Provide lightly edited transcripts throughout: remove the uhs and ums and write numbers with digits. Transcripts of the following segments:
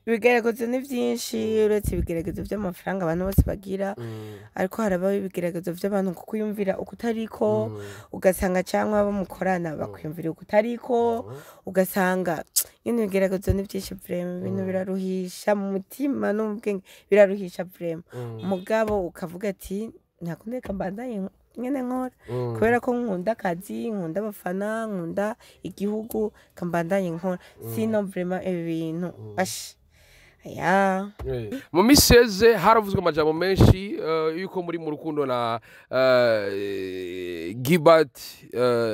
Ibigeragezo ni vyinshi, uretse ibigeragezo vy'amafaranga abantu bose bagira, ariko harabaho ibigeragezo vy'abantu kukwiyumvira ukutariko, ugasanga cyangwa abo mukorana bakwiyumvira ukutariko, ugasanga nyine ibigeragezo ni byinshi vraiment. Ibintu biraruhisha mu mutima no mu bwenge, biraruhisha vraiment. Mugabo ukavuga ati ntakundi, reka mbandanye nyene nkora, kubera ko nkunda akazi, nkunda abafana, nkunda igihugu, kambandanye nkora, sino vraiment ibi bintu ash ya. Mu minsi iheze haravuzwe amajambo menshi yuko muri mu rukundo na Gilbert,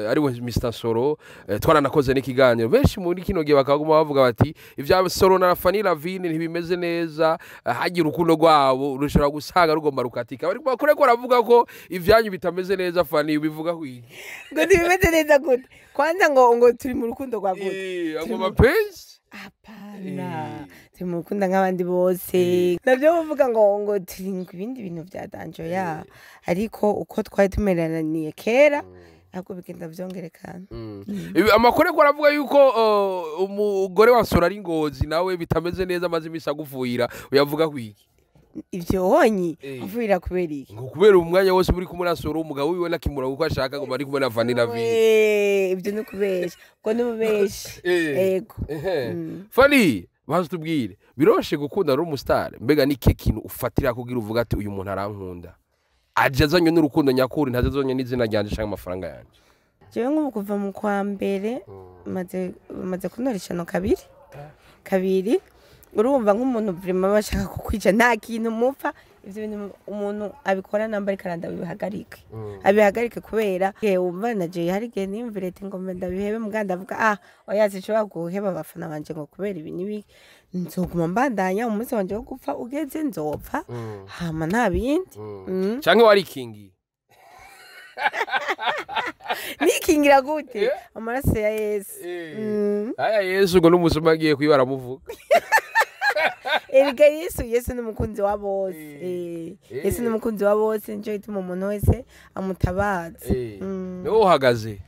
ariwe Mr Soro. Twaranakoze n'ikiganiro. Benshi muri kino gihe bakaguma bavuga bati ivya Soro na Fanny Lavine ntibimeze neza, hagira urukundo rwabo rushobora gusanga rugomba rukatika. Bari bakore ko baravuga ko ivyanyu bitameze neza. Fanny, bivuga ko iki? Ngo ntibimeze neza gute? Kwanza ngo turi mu rukundo rwa gute? Ngo mapenzi. Hapana, turi mu rukundo nk'abandi bose. Navyo bavuga ngo turi mu ibindi bintu vya danger ya, ariko uko twari tumeraniye kera ahubwo bigenda vyongerekana. Amakuru ko aravuga yuko umugore wa Soro ari Ngozi, nawe bitameze neza, amaze imisi agufuhira, uyavuga ko iki? Ivyo wonyi avuira kubera iki? Ngo kubera umwanya wose muri kumwe na Soro, umugabo wiwe nakimura kuko ashaka ngo bari kumwe na Fanny Lavine. We, ivyo ni kubesha, ubwo ni ububeshi. Ego. Fanny, baze tubwire, biroshe gukunda ari umustar? Mbega ni kihe kintu ufatira kugira uvuga ati uyu muntu arankunda, aje azanye n'urukundo nyakuri, ntaje azanye n'izina ryanje canke amafaranga yanje? Jewe nk'ubu kuva mu kwa mbere maze kuntora ishano kabiri kabiri. Urumva nk'umuntu vraiment bashaka kukwica, nta kintu mupfa. Ivyo bintu umuntu abikora namba ariko aranda bihagarike, abihagarike, kubera wumva na jewe hari igihe niyumvira ati ngo mbe ndabihebe, muga ndavuga ah oya, sinshobora guheba abafana banje ngo kubera ibi n'ibi. Nzoguma mbandanya, umunsi wanje wo gupfa ugeze nzopfa, hama nta bindi. Canke warikingiye? Nikingira gute? Amaraso ya Yesu. Aya Yesu ngo n'umusuma agiye kwiba aramuvuga. Erega Yesu ni umukunzi wa bose. Yesu ni umukunzi wa bose, nico gituma umuntu wese amutabaza. Niwe uhagaze.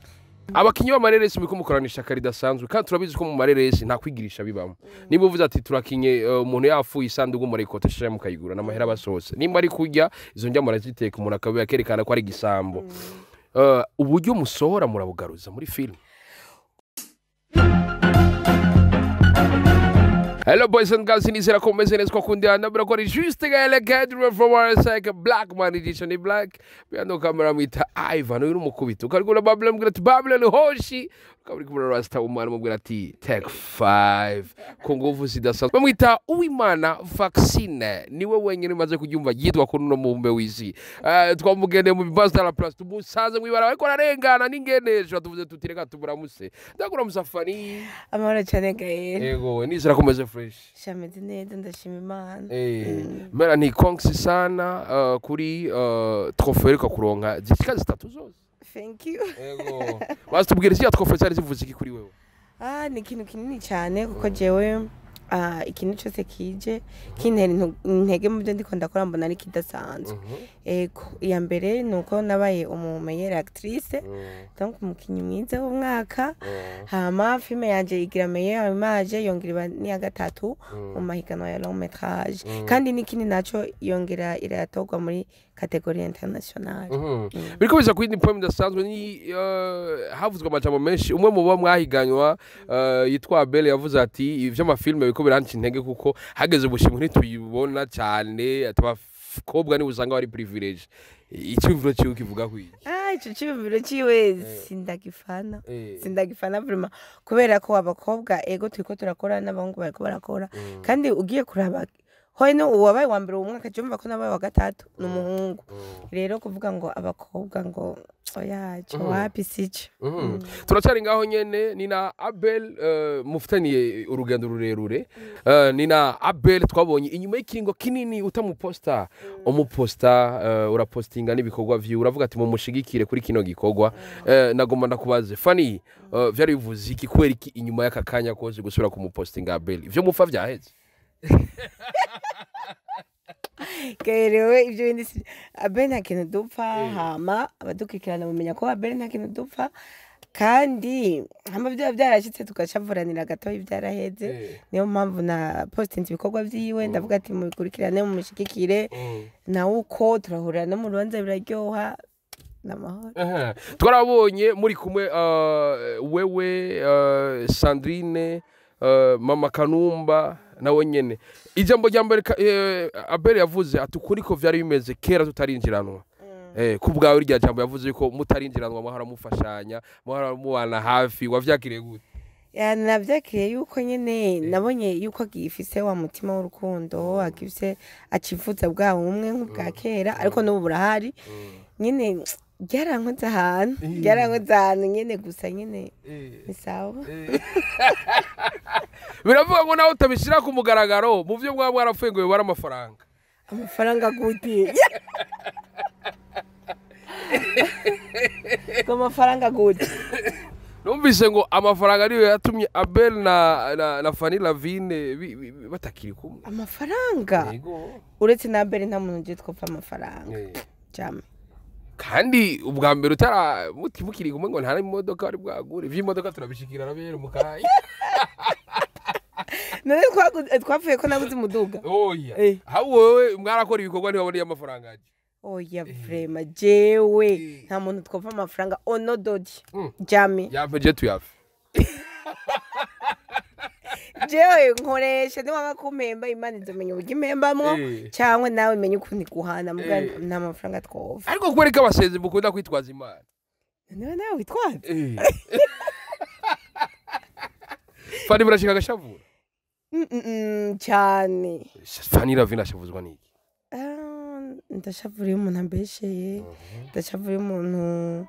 Abakinyi b'amareresi muriko mukorana ishaka ridasanzwe, kandi turabizi ko mu mareresi nta kwigirisha bibamo. Niba uvuze ati turakinye, umuntu yapfuye, isanduku murayikotesha mukayigura n'amahera basohotse. Nimba ari kurya, izo ndya muraziteka, umuntu akaba yakerekana ko ari igisambo. Uburyo musohora murabugaruza muri filime. Hello boys and girls, nizera ko mumeze neza, ko kundi nabura ko ari juste Gaël Kedro from RSK Black Man Edition ni Black. Behind camera mwita Ivan, uyu n'umukubito. Ukarigura Babylon mubwira ati Babylon hoshi. Ukaburi kumura Rasta umwana mubwira ati take 5 ku nguvu zidasanzwe. Bamwita Uwimana Vaccine. Niwe wenyine umaze kuryumva yitwa kuri uno mubumbe w'isi. Twamugendeye mu bibanza la place, tumusanze mwibara ariko ararengana n'ingenesho, tuvuze tuti reka tumuramuse. Ndakuramusa Fanny. Amahoro cyane Gaël. Yego, nizera ko umeze fresh. Shameze neza, ndashima Imana. Mera ni congs sana kuri trophée uheruka kuronka zishika zitatu zose. Thank you. Yego. Bazitubwira ziriya trophée zari zivuze iki kuri wewe? Ah, ni ikintu kinini cyane, kuko jewe ikintu cyose kije kintera intege mu byo ndiko ndakora mbona ari kidasanzwe. Ego, iya mbere ni uko nabaye umu meilleure actrice, donc umukinnyi mwiza w'umwaka, hama filime yanje igira meilleure image, yongera iba n'iya gatatu mu mahiganwa ya long métrage, kandi n'ikindi naco yongera iratorwa muri catégorie internationale. Biriko biza kuri point idasanzwe ni havuzwe amajambo menshi. Umwe mu bo mwahiganywa yitwa Abel yavuze ati ivy'amafilme biriko biranca intege kuko hageze ubushimwe ntituyibona cyane, ati abakobwa nibo usanga bari privilege. Icyumviro ciwe kivuga kwiki? Ah, ico ciyumviro ciwe sindagifana. Sindagifana vraiment, kubera ko abakobwa ego turiko turakora, n'abahungu bariko barakora, kandi ugiye kuraba hono uwabaye wa mbere uwo mwaka, jumva ko nabaye wa gatatu ni umuhungu. Rero kuvuga ngo abakobwa ngo oya, cyo wapi, sico. Turacyari ngaho nyene ni na Abel, mufitaniye urugendo rurerure. Ni na Abel twabonye inyuma y'ikiringo kinini utamuposta, umuposta, urapostinga n'ibikorwa vyiwe, uravuga ati mumushigikire kuri kino gikorwa. Nagomba ndakubaze Fanny, vyari bivuze iki, kubera iki inyuma y'aka kanya kose gusubira kumupostinga Abel? Ivyo mupfa vyaheze? Kerewe ibyo bindi Abel nta kintu dupfa. Hama abadukurikirana bamenya ko Abel nta kintu dupfa. Kandi hama byaba byarashitse tugacavuranira gatoyi, byaraheze. Niyo mpamvu na postinze ibikorwa vyiwe, ndavuga ati mubikurikirane, mumushigikire. Nawe uko turahurira no mu rubanza biraryoha, n'amahoro. Aha. Twarabonye muri kumwe, wewe, Sandrine, mama Kanumba nawe nyene. Ijambo rya mbere Abel yavuze ati ukuri ko vyari bimeze kera tutarinjiranwa. Ku bwawe rya jambo yavuze yuko mutarinjiranwa mwahora mufashanya, mwahora mubana hafi, wavyakiriye gute? Ya, navyakiriye yuko nyene nabonye yuko agifise wa mutima w'urukundo, agifise acifuza bwa bumwe nk'ubwa kera, ariko n'ubu burahari nyene. Byarankoze ahantu, byarankoze ahantu nyene, gusa nyene ni sawa. Biravuga ngo nawe utabishira ku mugaragaro mu vyo mwaba mwarapfuye ngo bibare amafaranga. Amafaranga gute? Ngo amafaranga gute? Numvise ngo amafaranga ariyo yatumye Abel na Fanny Lavine batakiri kumwe. Amafaranga? Yego. Uretse na mbere nta muntu ugiye twopfa amafaranga. Jame. Kandi ubwa mbere utara mukiri kumwe ngo nta imodoka wari bwagure. Ivy'imodoka turabishikira rabere mu kanya. None twapfuye ko nabuze umuduga? Oya. Eh. Ahubwo wewe mwarakora ibikorwa ntibaboneye amafaranga aje. Oya, vraiment, jewe nta muntu twopfa amafaranga ono dodi. Jame. Yampe je tuyafe. Jewe nkoresha niwanga kumpemba, Imana izomenya uburyo impembamwo. Eh. Cyangwa nawe menye ukuntu iguhana muga. Eh. Nta mafaranga twova. Ariko kwereka abasenzi mukunda kwitwaza Imana. Niwe nawe witwaza. Fanny burashika agashavura. Cyane. Fanny Lavine ashavuzwa n'iki? Ah, ndashavura iyo umuntu ambesheye, ndashavura iyo umuntu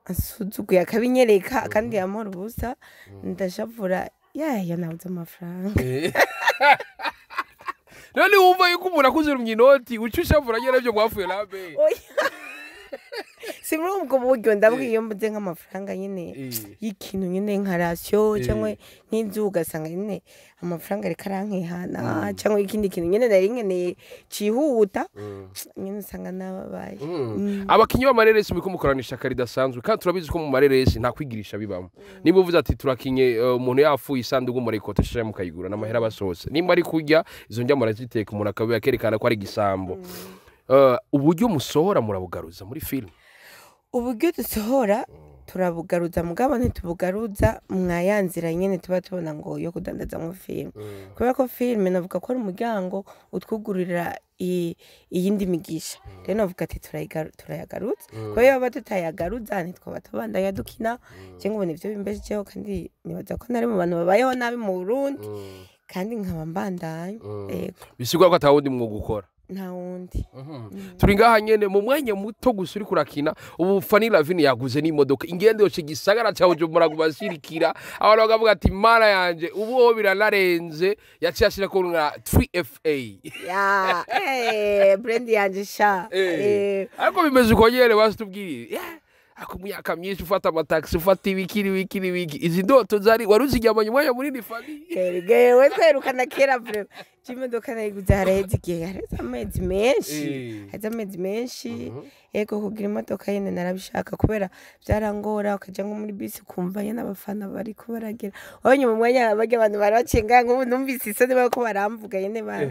ansuzuguye akabinyereka kandi yampora ubusa, ndashavura yaya nabuze amafaranga. None wumva yuko umuntu akuzurumye inoti uca ushavura nyene vyo mwapfuye nabe? Oya, si muri ubwo buryo. Ndabwiye iyo mbuze nk'amafaranga nyine y'ikintu nyine nka ration cyangwa nk'inzu, ugasanga nyine amafaranga ariko arankehana, cyangwa ikindi kintu nyine nari nkeneye cihuta nyine, usanga nababaye. Abakinyi b'amareresi muriko mukorana ishaka ridasanzwe, kandi turabizi ko mu mareresi nta kwigirisha bibamo. Nimba uvuze ati turakinye, umuntu yapfuye, isanduku murayikotesha mukayigura n'amahera basohotse. Nimba ari kurya izo ndya muraziteka, umuntu akaba yakerekana ko ari igisambo. Uburyo musohora murabugaruza muri filime? Uburyo dusohora turabugaruza, mugabo ntitubugaruza mwa ya nzira nyene tuba tubona ngo yo kudandazamwo filime, kubera ko filime navuga ko ari umuryango utwugururira iyindi migisha. Rero navuga ati turayagarutsa, kubera iyo baba tutayagaruza ntitwaba tubandanya dukina. Cyangwa ubona ivyo bimbeshejeho, kandi nibaza ko nari mu bantu babayeho nabi mu Burundi, kandi nkaba mbandanya. Yego. Bisigura ko atawundi mwuga ukora? Nta wundi. Turi ngaha nyene mu mwanya muto gusa uriko urakina. Ubu Fanny Lavine yaguze n'imodoka, ingendo yose gisagara ca Bujumbura kubashirikira abantu bakavuga ati mana yanje, ubu ho biranarenze, yaciye ashirako nka 3FA. Ya, brand yanje sha. Ariko bimeze uko nyene, basi tubwire. Yeah. Ako myaka myinshi ufata amataxi, ufata ibiki n'ibiki n'ibiki, izi ndoto zari wari uziryamanye umwanya munini, Fanny? Gewe twerukana kera vraiment. Imodoka nayiguze haraheze igihe, haraheze amezi menshi. Haraheze amezi menshi. Yego, kugira imodoka nyene narabishaka, kubera byarangora ukaja nko muri bisi ukumva nyene abafana bariko baragira. Wabonye mu mwanya barya abantu bari bacenga, nk'ubu numvise isoni bariko baramvuga nyene ba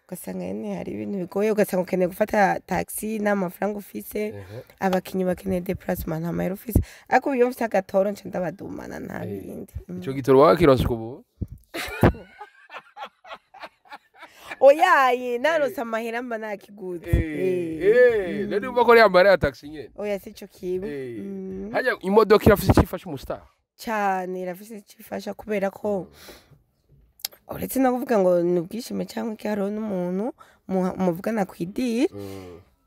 ugasanga nyene hari ibintu bigoye, ugasanga ukeneye gufata taxi nta mafaranga ufise, abakinyi bakeneye déplacement nta mahera ufise. Ariko ubu iyo mfise agatoro nca ndabadumana, nta bindi. Ico gitoro wakironse kubu? Oyaye, narose amahera mba nakiguze. Rero urumva ko ari amahera ya taxi nyene. Oya, sico kimwe. Hajya imodoka irafise icyo ifasha umustar? Cyane, irafise icyo ifasha, kubera ko uretse no kuvuga ngo ni ubwishime cyangwa iki, hariho n'umuntu muvugana ku idiri,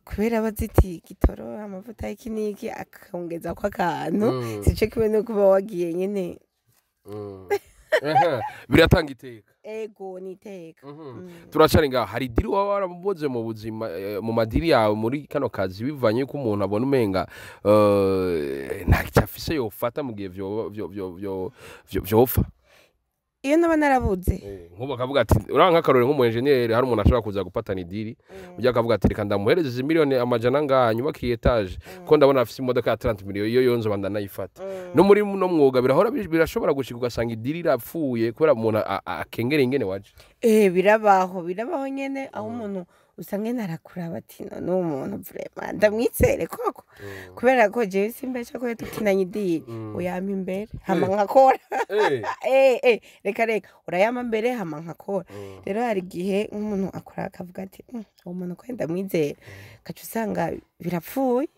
kubera aba aziti gitoro, amavuta y'iki n'iki, akongeza ko akantu. Sico kimwe no kuba wagiye nyene. Aha, biratanga iteka. Ego, ni iteka. Turacari ngaho, hari deal waba waramuboze mu buzima, mu madeal yawe muri kano kazi, bivanye yuko umuntu abona umenga nta cyo afise yofata mu gihe vyopfa? Iyo naba narabuze. Nk'ubu akavuga ati, urabona nk'akarore, nk'umu engineer, hari umuntu ashobora kuza gupatana i deal, ujya akavuga ati: "Reka ndamuhereze izi miliyoni 100 ngaha nyubake iyi étage, ko ndabona afise imodoka ya 30 miliyoni, iyo yonzo ndanayifata." No muri no mwuga birahora birashobora gushika ugasanga i deal irapfuye kubera umuntu akengera ingene waje. Birabaho, birabaho nyene, aho umuntu usanga nyene arakuraba ati: "None uwo muntu vraiment ndamwizere koko?" Kubera ko jewe simbesha ko dukinanye i deal, uyampa imbere hama nkakora. Reka reka, urayampa mbere hama nkakora. Rero hari igihe nk'umuntu akora akavuga ati: Uwo muntu ko ndamwizera?" Ugaca usanga birapfuye.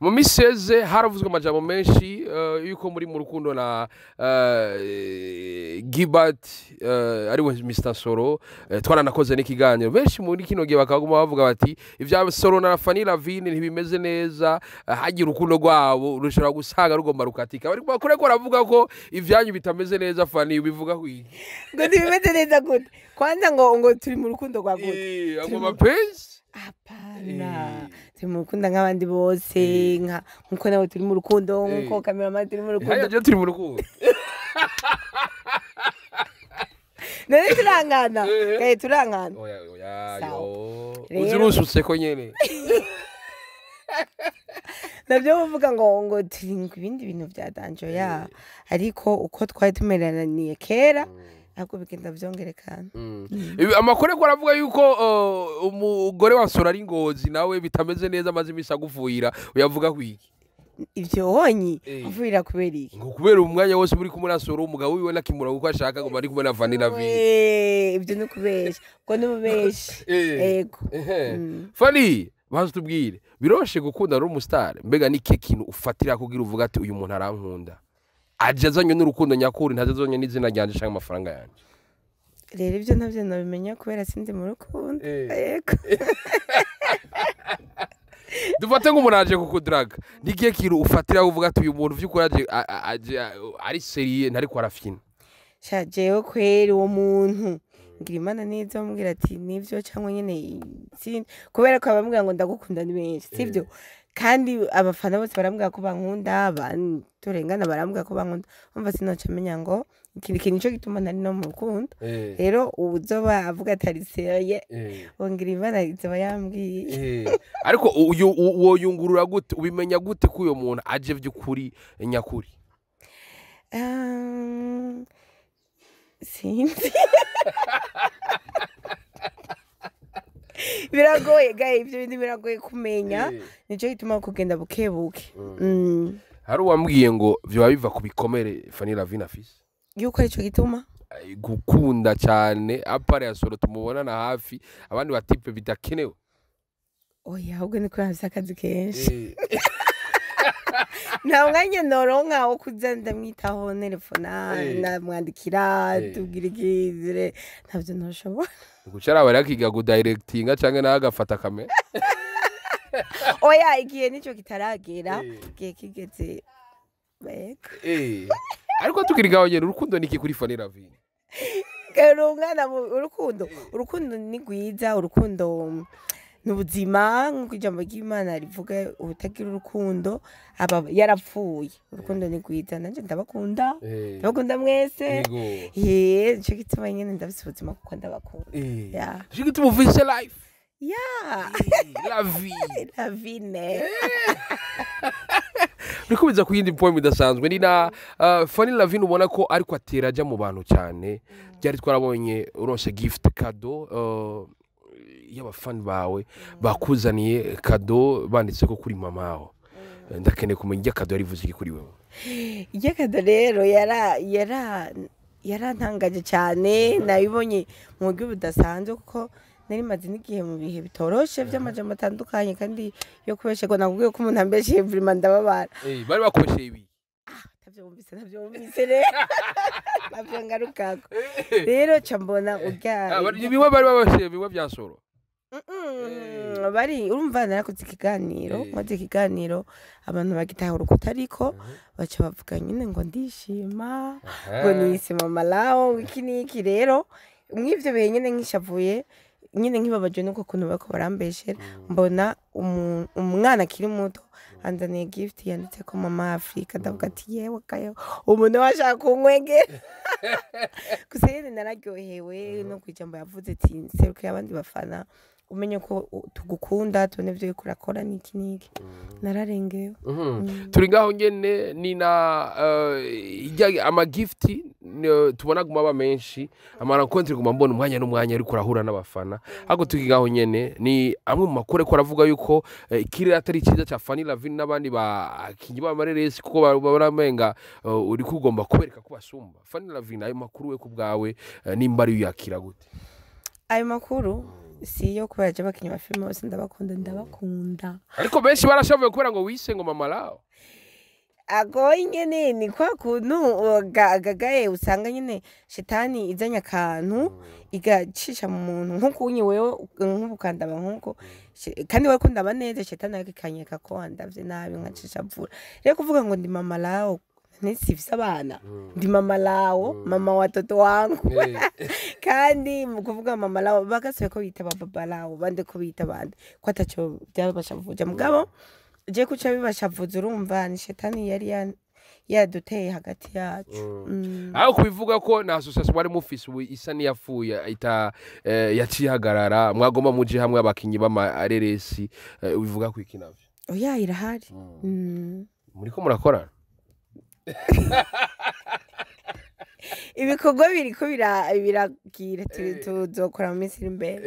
Mu miseze haravuzwe amajambo menshi yuko muri mu rukundo na Gilbert, ariwe Mr Soro. Twaranakoze n'ikiganiro, benshi muri kino gihe bakaguma bavuga bati ibya Soro na Fanny Lavine ntibimeze neza, hagira urukundo rwabo rushobora gusanga rugomba rukatika. Bari bakore ko baravuga ko ivyanyu bitameze neza. Fanny, bivuga ko iki? Ngo ntibimeze neza gute? Kwanza ngo turi mu rukundo rwa gute? Ngo mapenzi. Hapana, turi mu rukundo nk'abandi bose, nka nkuko nawe turi mu rukundo, nkuko cameraman turi mu rukundo. Haya, je turi mu rukundo. None turangana? Turangana. Oya, oya. Sawa. Yo. Rero- Uzi urusutse ko nyene. Nabyo bavuga ngo turi ngo ibindi bintu bya danger ya, ariko uko twari tumeraniye kera ahubwo bigenda byongerekana. Amakuru ariko aravuga yuko umugore wa Soro ari Ngozi, nawe bitameze neza, amaze imisi agufuyira. Uyavuga kwiki? Ivyo wonyi? Mvurira kubera iki? Ngo kubera umwanya wose muri kumwe na Soro, umugabo wiwe nakimura kuko ashaka ngo bari kumwe na Fanny Lavine. We, ibyo ni ukubesha, ubwo ni ububeshi. Ego. Fanny, baza tubwire, biroshe gukundana n'umustar? Mbega ni ikihe kintu ufatira kugira uvuga ati: "Uyu muntu arankunda, aje azanye n'urukundo nyakuri, ntaje azanye n'izina ryanje canke amafaranga yanje"? Rero ibyo ntabyo nabimenya kubera sinzi mu rukundo. Ego. Dufate nk'umuntu aje kukudaraga, ni ikihe kintu ufatira uvuga ati: "Uyu muntu vy'ukuri aje aje ari sérieux, ntariko arafyina"? Sha, jewe kweri uwo muntu ngira Imana neza bamubwira ati nivyo cyangwa nyene sindi, kubera ko abambwira ngo ndagukunda ni benshi, sivyo? Kandi abafana bose barambwira ko bankunda, abantu turengana barambwira ko bankunda. Umva, sinoca menya ngo ikindi kintu nico gituma ntari no mu rukundo. Rero uzoba avuga atari sérieux, ngira Imana izoba yambwiye. Ariko uyu woyungurura gute, ubimenya gute ko uyo muntu aje vy'ukuri nyakuri? Sinzi, biragoye gahe, ibyo bintu biragoye kumenya. Nicyo gituma kugenda buke buke. Hari uwambwiye ngo vyoba biva ku bikomere Fanny Lavine afise. Yuko aricyo gituma? Gukunda cyane à part ya Soro tumubonana hafi, abandi ba type bidakenewe. Oya, ahubwo ni kubera mfise akazi kenshi, nta mwanya noronka wo kuza ndamwitaho, nerefona, ndamwandikira, tubwira ikizire, ntabyo ntoshobora. Guca araba akiga kudirectinga canke nawe agafata kamera. Oya, igihe nicyo kitaragera. Igihe kigeze, yego. Ariko tukiri ngaho nyene, urukundo niki kuri Fanny Lavine? Kera umwana urukundo, urukundo ni rwiza, urukundo ni ubuzima, nk'uko ijambo ry'Imana rivuga: "Ubutagira urukundo aba yarapfuye." Urukundo ni rwiza, nanjye ndabakunda, ndabakunda mwese. Ye, nico gituma nyene ndafise ubuzima kuko ndabakunda. Ya. Nico gituma ufise life. Ya. La vie. La vie ne. Uriko biza ku yindi poem idasanzwe, ni na Fanny Lavine ubona ko ariko atera aja mu bantu cyane. Byari twarabonye uronse gift, cadeau y'abafani bawe bakuzaniye cadeau banditse ko kuri mama wawe. Ndakeneye kumenya irya cadeau yarivuze iki kuri wewe. Iryo cadeau rero yara yarantangaje cyane, nabibonye mu buryo budasanzwe, kuko nari maze n'igihe mu bihe bitoroshe by'amajambo atandukanye kandi yo kubesherwa. Nakubwiye ko umuntu ambeshyeye vraiment ndababara. Bari bakoresheje ibi. Ntavyumvise, ntavyumvise rero, navyo ngarukako. Rero ca mbona urya Ah, bimwe bari babashije, bimwe bya Soro. Bari urumva narakoze ikiganiro, nkoze ikiganiro abantu bagitahura uko baca bavuga nyine ngo ndishima, ngo nise mama lao, ngo iki n'iki. Rero mw'ivyo bihe nyine nkishavuye nyine, nkibabajwe n'uko kuntu bariko barambeshera, mbona umwana akiri muto. Anzaniye gift yanditse ko Mama Afrika. Ndavuga ati: "Yewe kayo, umuntu washaka kunkwegera." Gusa nyene nararyohewe no kwijambo yavuze ati: "Serukiye abandi bafana, umenye ko tugukunda, tubone ivyo uriko urakora niki niki." Nararengewe. Turi ngaho nyene ni na ijya amagifti tubona guma aba menshi, ama rencontres guma mbona umwanya n'umwanya ariko urahura n'abafana. Ariko turi ngaho nyene, ni amwe mu makuru ariko aravuga yuko ikirere atari cyiza cya Fanny Lavine n'abandi bakinyi b'amareresi, kuko baramenga uriko ugomba kubereka ko basumba Fanny Lavine. Ayo makuru we ku bwawe, nimba ari uyakira gute? Ayo makuru siyo, kubera je abakinyi ba filime bose ndabakunda, ndabakunda. Ariko benshi barashavuye kubera ngo wise ngo mama lao. Agoye nyene, ni kwa kuntu gagaye usanga nyene shetani izanye akantu igacisha mu muntu, nkuko unyi wewe nk'ubu ukandaba nkuko kandi wewe kundaba neza, shetani ariko ikanyeka ko wandavye nabi, nkacisha avura. Rero kuvuga ngo ndi mama lao, ntisifise abana, ndi mama lao, mama watoto wangu. Kandi mu kuvuga mama lao, bagasubiye ko bita baba lao, bande ko bita bande ko ataco byabashavuja. Mugabo je kuca bibashavuza, urumva ni shetani yari yaduteye hagati yacu. Aho kubivuga ko na association mwari mufise ubu isa n'iyafuye, ita yaciye ihagarara, mwagomba muje hamwe abakinyi b'amareresi, ubivuga ko iki navyo? Oya, irahari. Muriko murakorana? Ibikorwa biriko biragira, tuzokora mu minsi iri imbere.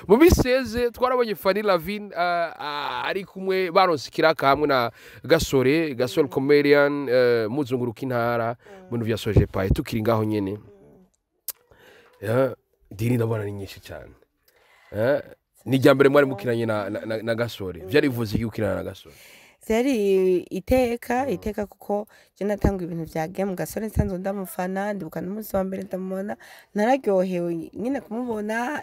Mu minsi yeze twarabonye Fanny Lavine ari kumwe, baronse ikiraka hamwe na Gasore, Gasore comedian, muzunguruka intara mu bintu vya Sojepaye. Tukiri ngaho nyene, diri ndabona ni nyinshi cyane. Ni irya mbere mwari mukinanye na Gasore. Vyari bivuze iki gukinana na Gasore? Vyari iteka, iteka, kuko je natanga ibintu vya game. Gasore nsanzwe ndamufana. Ndibuka n'umunsi wa mbere ndamubona, nararyohewe nyine kumubona,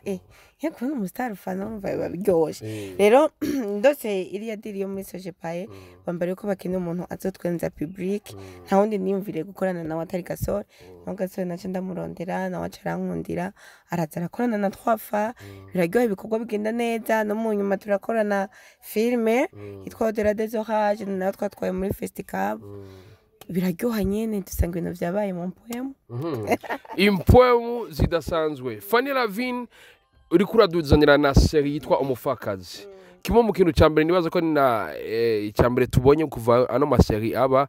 nke kubona umustar ufana, urumva biba biryoshe. Rero ndose iriya deal yo muri Sojepaye, bambara ko bakeneye umuntu azotwenza public, nta wundi niyumviriye gukorana nawe atari Gasore. Nawe Gasore nace ndamurondera, nawe aca arankundira, araza arakorana na Twafa, biraryoha, ibikorwa bigenda neza. No mu nyuma turakorana filme yitwa Au-delà des orages, nayo twatwaye muri Festicab, biraryoha nyene, dusanga ibintu vyabaye mu mpwemu. Impwemu zidasanzwe. Fanny Lavine, uriko uraduzanira na série yitwa Umupfakazi. Kimwe mu kintu cya mbere nibaza ko ni na icya mbere tubonye kuva ano ma séries aba,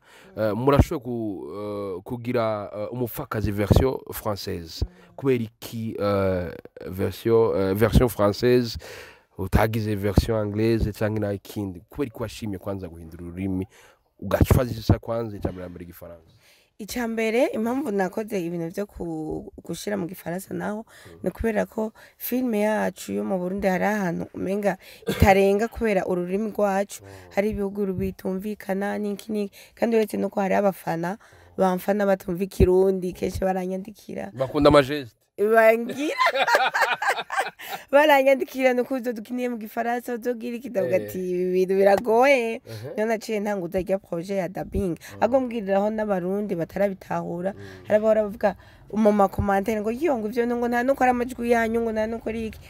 murashoboye kugira Umupfakazi version française. Kubera iki version française, utagize version anglaise cyangwa na ikindi? Kubera iki washimye kwanza guhindura ururimi, ugafazisa kwanza icya mbere igifaransa? Icya mbere, impamvu nakoze ibintu byo gushira mu gifaransa naho, ni kubera ko filime yacu yo mu Burundi hari ahantu umenga itarenga kubera ururimi rwacu, hari ibihugu bitumvikana n'iki n'iki. Kandi uretse nuko hari abafana bamfana batumva ikirundi, kenshi baranyandikira. Bakunda ama gestes. Bangira baranyandikira nuko uzodukiniye mu gifaransa, uzogira iki, ndavuga ati ibi bintu biragoye. Niyo naciye ntanguza rya projet ya dubbing. Ahubwo mbwiriraho n'abarundi batarabitahura, hari abahora bavuga mu ma commentaires ngo yo ngo ivyo ngo nta nuko ari amajwi yanyu, ngo nta nuko ari iki.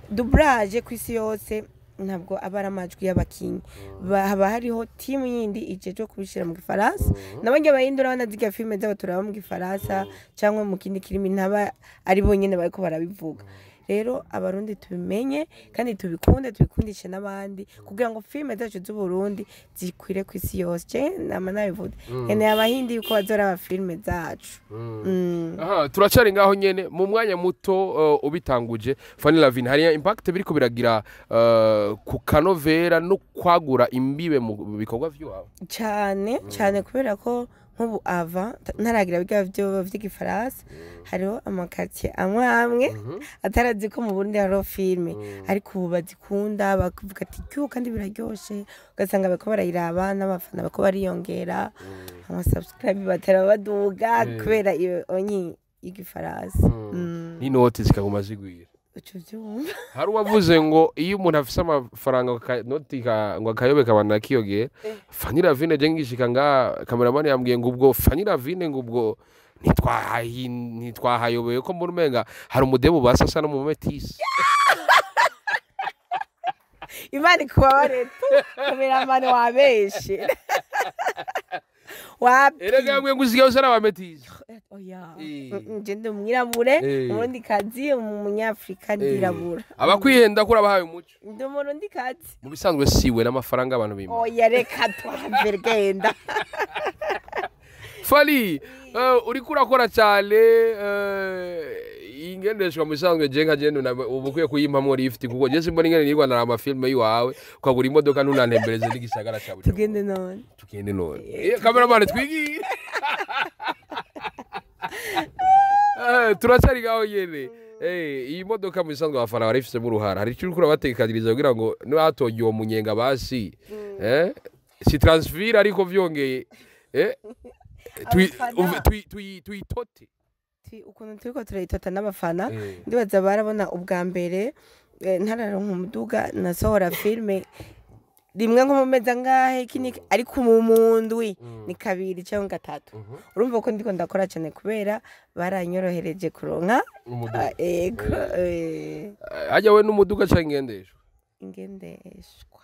Doublage ku isi yose ntabwo aba ari amajwi y'abakinyi. Haba hariho team yindi ijejwe kubishira mu gifaransa, nabanje bahindura banazirya filime zabo turaba mu gifaransa cyangwa mu kindi kirimi, ntaba ari bo nyene bariko barabivuga. Rero abarundi tubimenye kandi tubikunde, tubikundishe n'abandi kugira ngo filime zacu z'uburundi zikwire ku isi yose. Je nama nabivuze, nkeneye abahindi yuko bazoraba filime zacu. Aha turacari ngaho nyene. Mu mwanya muto ubitanguje, Fanny Lavine, hari impact biriko biragira ku kanovera no kwagura imbibe mu bikorwa vy'iwabo? Cyane cyane, kubera ko nk'ubu ava ntaragira bya byo vy'igifaransa, hariho ama quartiers amwe amwe atarazi ko mu Burundi hariho filime, ariko ubu bazikunda, bakavuga ati ryo kandi biraryoshe, ugasanga bariko barayiraba n'abafana bariko bariyongera, ama subscribe batera baduga kubera iyo onyi y'igifaransa. N'inoti zikaguma zigwira. Uco vyumva. Hari uwavuze ngo iyo umuntu afise amafaranga noti ngo akayobeka abantu akiyogera. Fanny Lavine, je ngishika nga cameraman yambwiye ngo ubwo Fanny Lavine ngo ubwo ntitwahayobeye ko mbona umenga hari umudemu basa asa no mu metisi. Imana ikubabare tu, cameraman wabeshe wapi. Erega yambwiye ngo usigaye usa n'abametisi. Oya. Eh. Je ndi umwirabure, Eh. umurundikazi, umunyafrika ndirabura. Abakwihenda ko urabahaye umuco. Ndi umurundikazi. Mu bisanzwe siwe n'amafaranga abantu bima. Oya, reka twave, genda. Fally, uriko urakora cyane, ingendeshwa mu bisanzwe je nka je uba ukwiye kuyimpamwo lift, kuko je simbona ingene nirwa nara amafilme yiwawe ukagura imodoka ntunantembereze n'igisagara ca Bujumbura. Tugende none. Tugende none. Cameraman, twigire. Turacyari ngaho nyene. Iyi modoka mu bisanzwe abafana barifisemo uruhara, hari icyo uriko urabatekaniriza kugira ngo nibatonye uwo munyenga basi, si transfer, ariko vyongeye Abafana. Tuyitote. Ukuntu turiko turayitota n'abafana, ndibaza barabona ubwa mbere, ntararonka umuduga, nasohora filme rimwe nko mu mezi angahe iki n'iki, ariko mu ndwi ni kabiri cyangwa gatatu. Urumva ko ndiko ndakora cyane kubera baranyorohereje kuronka. Umuduga. Ah, ego. Hajya we n'umuduga canke ingendeshwa? Ingendeshwa.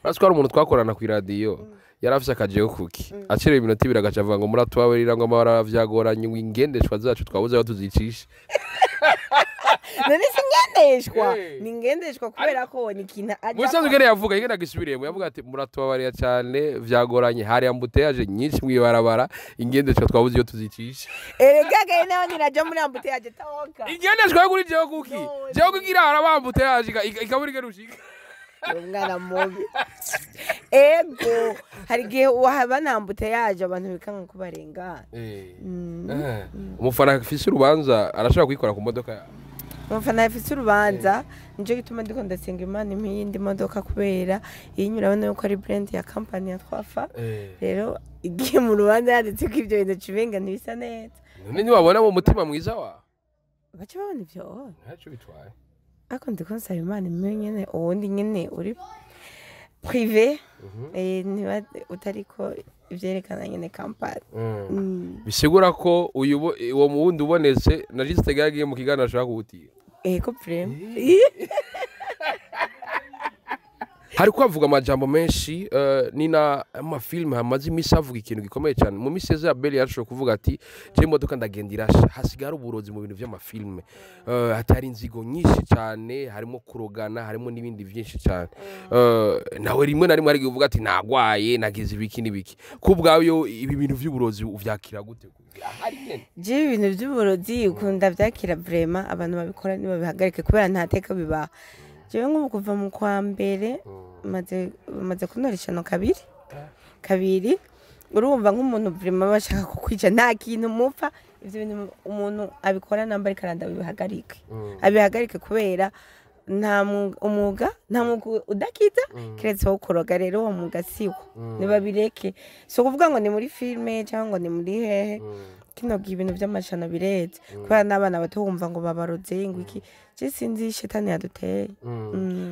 Urasi ko hari umuntu twakorana ku iradiyo yari afise akajeho kuki acerewe iminota 2, agaca avuga ngo muratubabarira, ngo amabara vyagoranye, ngo ingendeshwa zacu twabuze aho tuzicisha. None si ingendeshwa? Eh. Ni ingendeshwa kubera ko ni ikintu aja Mu bisanzwe ingene yavuga, ingene agisubiriyemo, yavuga ati muratubabarira cyane, vyagoranye, hari embouteillage nyinshi mw'ibarabara, ingendeshwa twabuze iyo tuzicisha. Erega gahe nawe niraja muri embouteillage toka. Ingendeshwa yo kuri jewe kuki? No. Jewe kuki irahara embouteillage ikabura ingene ushika. Umwana mubi. Ego, hari igihe wahaba na embouteillage abantu bikanga kubarengana. Umufana afise urubanza arashobora kuyikora ku modoka yawe? Umufana afise urubanza, nico gituma ndiko ndasenga Imana impe iyindi modoka, kubera iyi urabona yuko ari brand ya company ya Twafa. Rero igiye mu rubanza yanditse ko ibyo bintu cibenga ntibisa neza. None ntiwabona mu mutima mwiza wawe? Baca babona ivyo. Ntacyo bitwaye. Ariko ndiko nsaba Imana impe nyene uwundi nyene uri privé, niba utariko ivyerekana nyene company. Bisigura ko uyu uwo muwundi ubonetse na Juste yagiye mu kiganiro ashobora kuwutira. Ego, vraiment. Hari ko amajambo menshi, ni na amafilme hamaze imisi avuga ikintu gikomeye cyane. Mu misi ya Beli yarashoboye kuvuga ati je imodoka ndagenda irasha, hasigara uburozi mu bintu by'amafilme, hatari inzigo nyinshi cyane, harimo kurogana, harimo n'ibindi byinshi cyane. Nawe rimwe na rimwe ari kuvuga ati nagwaye, nagize ibiki n'ibiki. Ku bwawe yo ibi bintu by'uburozi uvyakira gute? Ahari nyene. Je ibintu by'uburozi ukunda vyakira, vraiment abantu babikora nibabihagarike, kubera nta teka bibaha. Jewe nk'ubu kuva mu kwa mbere maze kuntora ishano kabiri kabiri. Urumva nk'umuntu vraiment bashaka kukwica, nta kintu mupfa. Ivyo bintu umuntu abikora namba ariko aranda bihagarike, abihagarike, kubera nta umwuga, nta mwuga udakiza keretse wo kuroga. Rero uwo mwuga siwo, nibabireke. Si ukuvuga ngo ni muri filme cyangwa ngo ni muri hehe. Kino gihe ibintu by'amashano bireze, kubera n'abana bato wumva ngo babaroze, ngo iki. Je sinzi shetani yaduteye.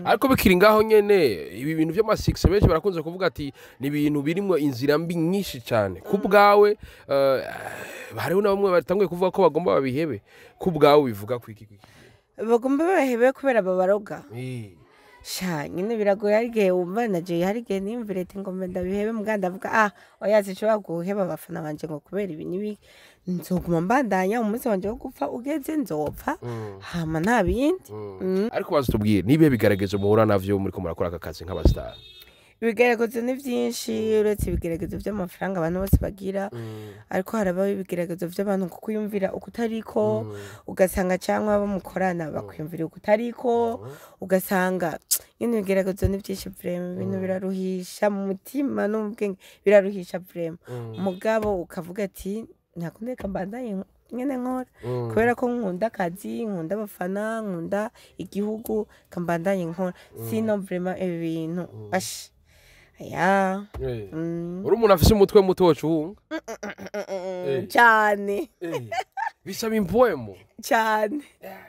Ariko bikiri ngaho nyene, ibi bintu by'amasikisi benshi barakunze kuvuga ati ni ibintu birimwo inzira mbi nyinshi cyane. Ku bwawe, hariho na bamwe batanguye kuvuga ko bagomba babihebe. Ku bwawe bivuga ku iki? Bagomba bahebe kubera babaroga. Sha nyine biragoye. Hari igihe wumva na je, hari igihe niyumvira ati ngo mbe ndabihebe, mbwa ndavuga ah oya, sinshobora guheba abafana banje ngo kubera ibi n'ibi. Nzoguma mbandanya, umunsi wanje wo gupfa ugeze nzopfa, hama nta bindi. Ariko baza tubwire nibihe bigeragezo muhura navyo muriko murakora aka kazi nk'abastar. Ibigeragezo ni byinshi. Uretse ibigeragezo by'amafaranga abantu bose bagira, ariko harabaho ibigeragezo by'abantu kukwiyumvira ukutariko, ugasanga cyangwa abo mukorana bakwiyumvira ukutariko, ugasanga nyine ibigeragezo ni byinshi vraiment. Ibintu biraruhisha mu mutima no mu bwenge, biraruhisha vraiment. Mugabo ukavuga ati ntakundi, reka mbandanye nyene nkora, kubera ko nkunda akazi, nkunda abafana, nkunda igihugu, kambandanye nkora. Sino vraiment ibi bintu ash ya. Uri umuntu afise umutwe muto woca uhunga. Cyane. Bisaba impwemu. Cyane.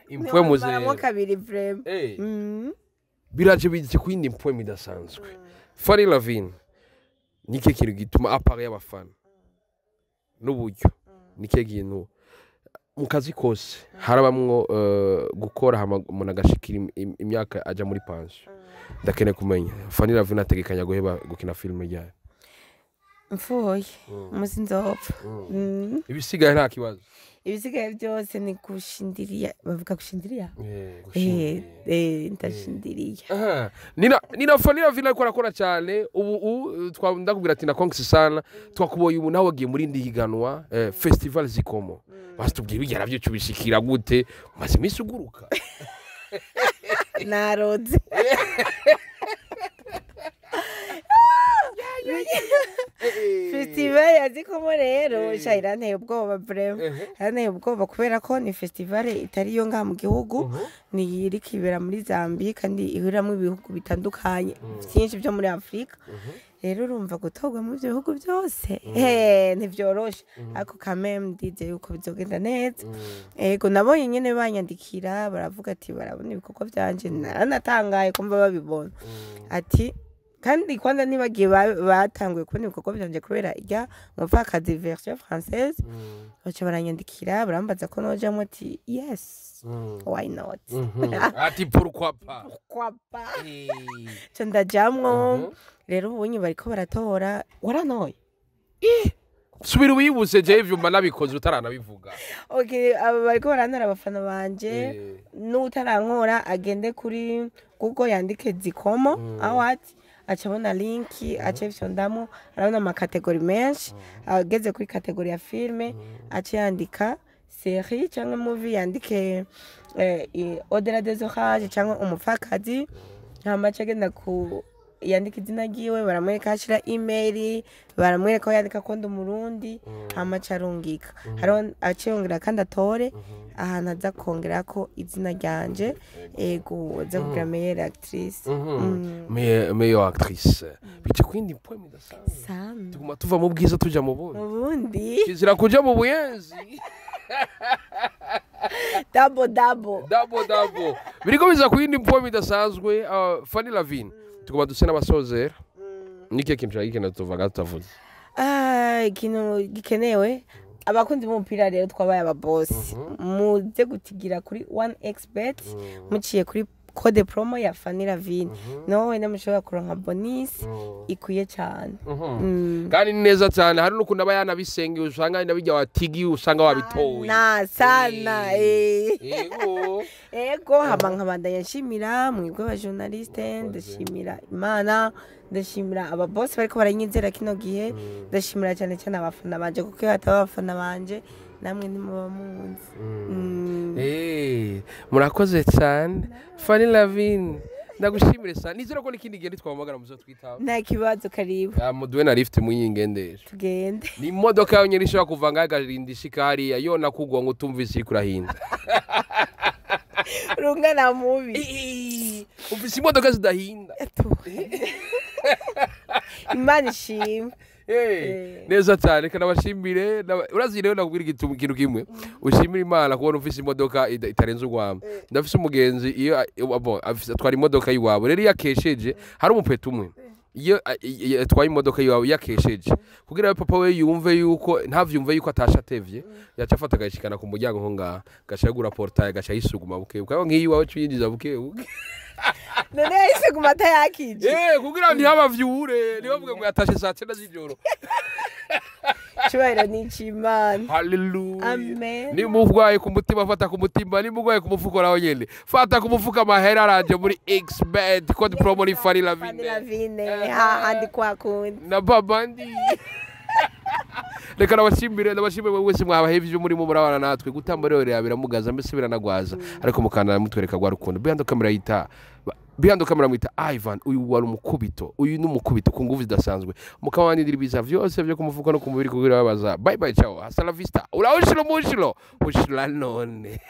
Impwemu Ntiwambaramwo zera. kabiri vraiment. Biraje bize ku yindi mpwemu idasanzwe. Fanny Lavine, ni ikihe kintu gituma, à part y'abafana n'uburyo, ni ikihe kintu Mu kazi kose harabamwo gukora, hama umuntu agashikira imyaka aja muri pension. Ndakeneye kumenya, Fanny Lavine ategekanya guheba gukina filime ryari? Mfuye umunsi nzopfa. Ibisigaye nta kibazo. Ibisigaye byose ni gushindiriya, bavuga gushindiriya. Eh, ndashindiriya. Aha. Nina Fanny Lavine ariko arakora cyane ubu ndakubwira ati na congs sana. Twakuboye ubu nawe wagiye muri indi higanwa, festival Zikomo. Basi bigera byo cubishikira gute? Umaze iminsi uguruka. Naroze. Festival ya Zikomo rero sha iranteye ubwoba vraiment. Iranteye ubwoba kubera ko ni festival itari yo ngaha mu gihugu, ni iriko ibera muri Zambia kandi ihuriramo ibihugu bitandukanye byinshi byo muri Afurika. Rero urumva gutorwa muri ibyo bihugu byose, ntivyoroshe, ariko kameme ndizeye yuko bizogenda neza. Ego, nabonye nyene banyandikira, baravuga ati barabona ibikorwa vyanje, naranatangaye kumva babibona. Ati kandi kwanza nibagiye batanguye kubona ibikorwa vyanje kubera irya Umupfakazi version française, baca baranyandikira barambaza ko nojamwo, ati yes, why not? Ati pourquoi pas? Pourquoi pas? Ca ndajamwo. Rero ubunye bariko baratora, warantoye. Subira ubibuse, jewe ivyo mba nabikoze utaranabivuga. Okay, aba bariko barantora, abafana banje, n'utarankora agende kuri Google yandike Zikomo Award, aca abona link, aca ifyondamo, arabona ama catégories menshi. Ageze kuri catégorie ya filme, aca yandika série cyangwa movie, yandike Au-delà des orages cyangwa Umupfakazi, hama aca agenda ku yandika izina ryiwe, baramwereka ashira email, baramwereka aho yandika ko ndi Umurundi, hama aca arungika. Hariho aca yongera kandi atore ahantu aza kongerako izina ryanje, ego, aza kugira meilleure actrice. Meilleure actrice bice kwindi poem idasanzwe. Sana. Tuguma tuva mu bwiza tuja mu bundi. Ubundi. Kizira kuja mu buyenzi. Double double. Double double, biriko biza ku yindi poem idasanzwe. Fanny Lavine, tuguma duse n'abasozera. N'ikihe kintu cari gikenewe tuvaga tutavuze? Ah, ikintu gikenewe, abakunzi b'umupira rero twabaye ababosi, muze gutigira kuri 1xBet muciye kuri code promo ya Fanny Lavine, nawe mushobora kuronka bonus ikwiye cyane. Kandi ni neza cyane, hari n'ukuntu aba yanabisengeye, usanga nabijya watigi, usanga wabitoye. Na sana. Yego. Ego, hama nkabandanya nshimira mwebwe aba journaliste, ndashimira Imana, ndashimira ababosi bariko baranyizera kino gihe, ndashimira cyane cyane abafana banje, kuko iyo hataba abafana banje namwe ntimuba munzi. Murakoze cyane Fanny Lavine, ndagushimire cyane. Nizera ko n'ikindi gihe nitwamagara muzo twitaba. Nta kibazo, karibu. Muduwe na lift muyingendesha. Tugende. Ni imodoka yonyine ishobora kuva ngaho ikarinda ishika hariya yo nakugwa ngo utumvise iriko urahinda. Rungana mubi. Ufise imodoka zidahinda. Imana ishimwe. Neza cyane, reka nabashimire. Urazi rero nakubwira ikintu kimwe, ushimire Imana kubona ufise imodoka itarenze urwamo. Ndafise umugenzi iyo bon, atwara imodoka y'iwabo, rero iyo akesheje, hari umupeta umwe iyo atwaye imodoka y'iwabo, iyo akesheje, kugira ngo papa we yumve yuko ntavyumve yuko atashe atevye, yaca afata agashikana ku muryango nko ngaha, gaca yagura portail, gaca yisuguma buke buke. Nk'iyo iwawe cuyinjiza buke buke. None yahise ku mata yakije? Kugira ngo ntihabavyure, ntibavuge ngo yatashe saa 9 z'ijoro. Icyubahiro ni icy'Imana. Haleluya. Amen. Nimba urwaye ku mutima, fata ku mutima. Nimba urwaye ku mufuko, nawe nyene fata ku mufuko. Amahera aranje muri xBet, code promo ni Fanny Fanny Lavine. Lavine, hahandi kwa kundi. Na babandi. Reka nabashimire, ndabashimire wewe wese mwabahevye ibyo murimo murabana natwe gutamba. Rero biramugaza, mbese biranagwaza, ariko mukanda mutwereka rwa rukundo. Behind camera yita, behind camera mwita Ivan. Uyu wari umukubito, uyu ni umukubito ku nguvu zidasanzwe. Mukabandindira ibiza vyose byo ku mufuko no ku mubiri kugira babaza. Bye bye, ciao, hasta la vista, ura ushilo mushilo ushila none.